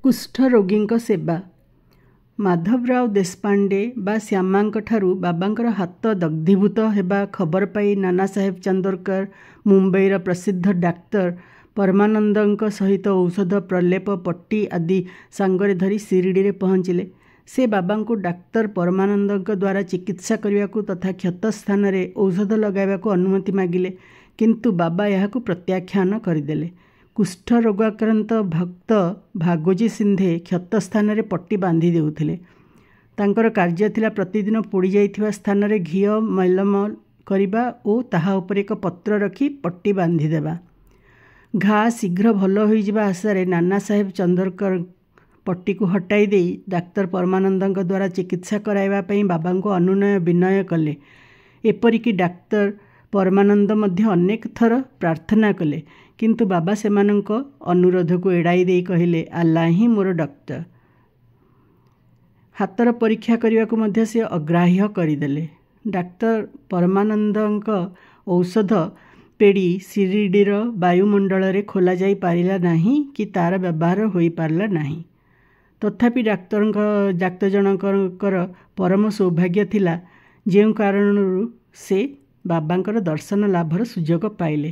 କୁଷ୍ଠରୋଗୀଙ୍କ ସେବା। ମାଧବରାଓ ଦେଶପାଣ୍ଡେ ବା ଶ୍ୟାମାଙ୍କଠାରୁ ବାବାଙ୍କର ହାତ ଦଗ୍ଧୀଭୂତ ହେବା ଖବର ପାଇ ନାନା ସାହେବ ଚାନ୍ଦୋରକର ମୁମ୍ବାଇର ପ୍ରସିଦ୍ଧ ଡାକ୍ତର ପରମାନନ୍ଦଙ୍କ ସହିତ ଔଷଧ, ପ୍ରଲେପ, ପଟି ଆଦି ସାଙ୍ଗରେ ଧରି ଶିରିଡ଼ିରେ ପହଞ୍ଚିଲେ। ସେ ବାବାଙ୍କୁ ଡାକ୍ତର ପରମାନନ୍ଦଙ୍କ ଦ୍ୱାରା ଚିକିତ୍ସା କରିବାକୁ ତଥା କ୍ଷତ ସ୍ଥାନରେ ଔଷଧ ଲଗାଇବାକୁ ଅନୁମତି ମାଗିଲେ, କିନ୍ତୁ ବାବା ଏହାକୁ ପ୍ରତ୍ୟାଖ୍ୟାନ କରିଦେଲେ। କୁଷ୍ଠ ରୋଗାକ୍ରାନ୍ତ ଭକ୍ତ ଭାଗୋଜୀ ସିନ୍ଧେ କ୍ଷତ ସ୍ଥାନରେ ପଟି ବାନ୍ଧି ଦେଉଥିଲେ। ତାଙ୍କର କାର୍ଯ୍ୟ ଥିଲା ପ୍ରତିଦିନ ପୋଡ଼ିଯାଇଥିବା ସ୍ଥାନରେ ଘିଅ ମଲମ କରିବା ଓ ତାହା ଉପରେ ଏକ ପତ୍ର ରଖି ପଟି ବାନ୍ଧିଦେବା। ଘା ଶୀଘ୍ର ଭଲ ହୋଇଯିବା ଆଶାରେ ନାନା ସାହେବ ଚନ୍ଦୋରକର ପଟିକୁ ହଟାଇ ଦେଇ ଡାକ୍ତର ପରମାନନ୍ଦଙ୍କ ଦ୍ୱାରା ଚିକିତ୍ସା କରାଇବା ପାଇଁ ବାବାଙ୍କୁ ଅନୁନୟ ବିନୟ କଲେ। ଏପରିକି ଡାକ୍ତର ପରମାନନ୍ଦ ମଧ୍ୟ ଅନେକ ଥର ପ୍ରାର୍ଥନା କଲେ, କିନ୍ତୁ ବାବା ସେମାନଙ୍କ ଅନୁରୋଧକୁ ଏଡ଼ାଇ ଦେଇ କହିଲେ, ଆଲ୍ଲା ହିଁ ମୋର ଡକ୍ଟର। ହାତର ପରୀକ୍ଷା କରିବାକୁ ମଧ୍ୟ ସେ ଅଗ୍ରାହ୍ୟ କରିଦେଲେ। ଡାକ୍ତର ପରମାନନ୍ଦଙ୍କ ଔଷଧ ପେଡ଼ି ଶିରିଡ଼ିର ବାୟୁମଣ୍ଡଳରେ ଖୋଲାଯାଇ ପାରିଲା ନାହିଁ କି ତା'ର ବ୍ୟବହାର ହୋଇପାରିଲା ନାହିଁ। ତଥାପି ଡାକ୍ତର ଜଣଙ୍କର ପରମ ସୌଭାଗ୍ୟ ଥିଲା, ଯେଉଁ କାରଣରୁ ସେ ବାବାଙ୍କର ଦର୍ଶନ ଲାଭର ସୁଯୋଗ ପାଇଲେ।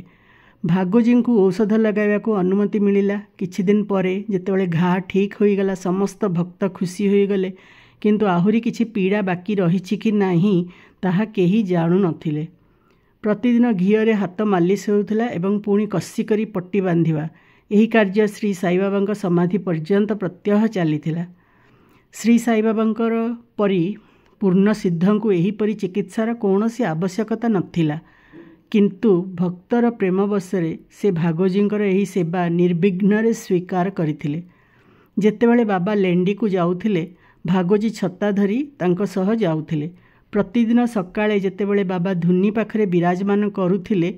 ଭାଗୋଜୀଙ୍କୁ ଔଷଧ ଲଗାଇବାକୁ ଅନୁମତି ମିଳିଲା। କିଛିଦିନ ପରେ ଯେତେବେଳେ ଘା ଠିକ୍ ହୋଇଗଲା, ସମସ୍ତ ଭକ୍ତ ଖୁସି ହୋଇଗଲେ, କିନ୍ତୁ ଆହୁରି କିଛି ପୀଡ଼ା ବାକି ରହିଛି କି ନାହିଁ ତାହା କେହି ଜାଣୁନଥିଲେ। ପ୍ରତିଦିନ ଘିଅରେ ହାତ ମାଲିସ ହେଉଥିଲା ଏବଂ ପୁଣି କଷିକରି ପଟି ବାନ୍ଧିବା, ଏହି କାର୍ଯ୍ୟ ଶ୍ରୀ ସାଇବାବାଙ୍କ ସମାଧି ପର୍ଯ୍ୟନ୍ତ ପ୍ରତ୍ୟହ ଚାଲିଥିଲା। ଶ୍ରୀ ସାଇବାବାଙ୍କର ପରି ପୂର୍ଣ୍ଣ ସିଦ୍ଧଙ୍କୁ ଏହିପରି ଚିକିତ୍ସାର କୌଣସି ଆବଶ୍ୟକତା ନଥିଲା, କିନ୍ତୁ ଭକ୍ତର ପ୍ରେମ ବଶରେ ସେ ଭାଗୋଜୀଙ୍କର ଏହି ସେବା ନିର୍ବିଘ୍ନରେ ସ୍ୱୀକାର କରିଥିଲେ। ଯେତେବେଳେ ବାବା ଲେଣ୍ଡିକୁ ଯାଉଥିଲେ, ଭାଗୋଜୀ ଛତା ଧରି ତାଙ୍କ ସହ ଯାଉଥିଲେ। ପ୍ରତିଦିନ ସକାଳେ ଯେତେବେଳେ ବାବା ଧୁନି ପାଖରେ ବିରାଜମାନ କରୁଥିଲେ,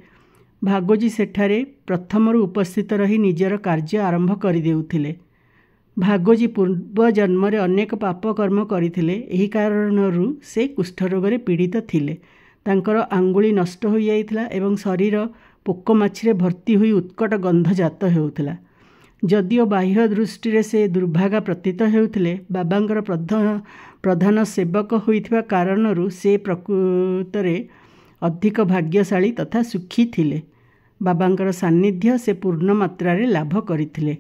ଭାଗୋଜୀ ସେଠାରେ ପ୍ରଥମରୁ ଉପସ୍ଥିତ ରହି ନିଜର କାର୍ଯ୍ୟ ଆରମ୍ଭ କରିଦେଉଥିଲେ। ଭାଗୋଜୀ ପୂର୍ବ ଜନ୍ମରେ ଅନେକ ପାପ କର୍ମ କରିଥିଲେ। ଏହି କାରଣରୁ ସେ କୁଷ୍ଠରୋଗରେ ପୀଡ଼ିତ ଥିଲେ। ତାଙ୍କର ଆଙ୍ଗୁଳି ନଷ୍ଟ ହୋଇଯାଇଥିଲା ଏବଂ ଶରୀର ପୋକମାଛିରେ ଭର୍ତ୍ତି ହୋଇ ଉତ୍କଟ ଗନ୍ଧ ଜାତ ହେଉଥିଲା। ଯଦିଓ ବାହ୍ୟ ଦୃଷ୍ଟିରେ ସେ ଦୁର୍ଭାଗା ପ୍ରତୀତ ହେଉଥିଲେ, ବାବାଙ୍କର ପ୍ରଧାନ ସେବକ ହୋଇଥିବା କାରଣରୁ ସେ ପ୍ରକୃତରେ ଅଧିକ ଭାଗ୍ୟଶାଳୀ ତଥା ସୁଖୀ ଥିଲେ। ବାବାଙ୍କର ସାନ୍ନିଧ୍ୟ ସେ ପୂର୍ଣ୍ଣ ମାତ୍ରାରେ ଲାଭ କରିଥିଲେ।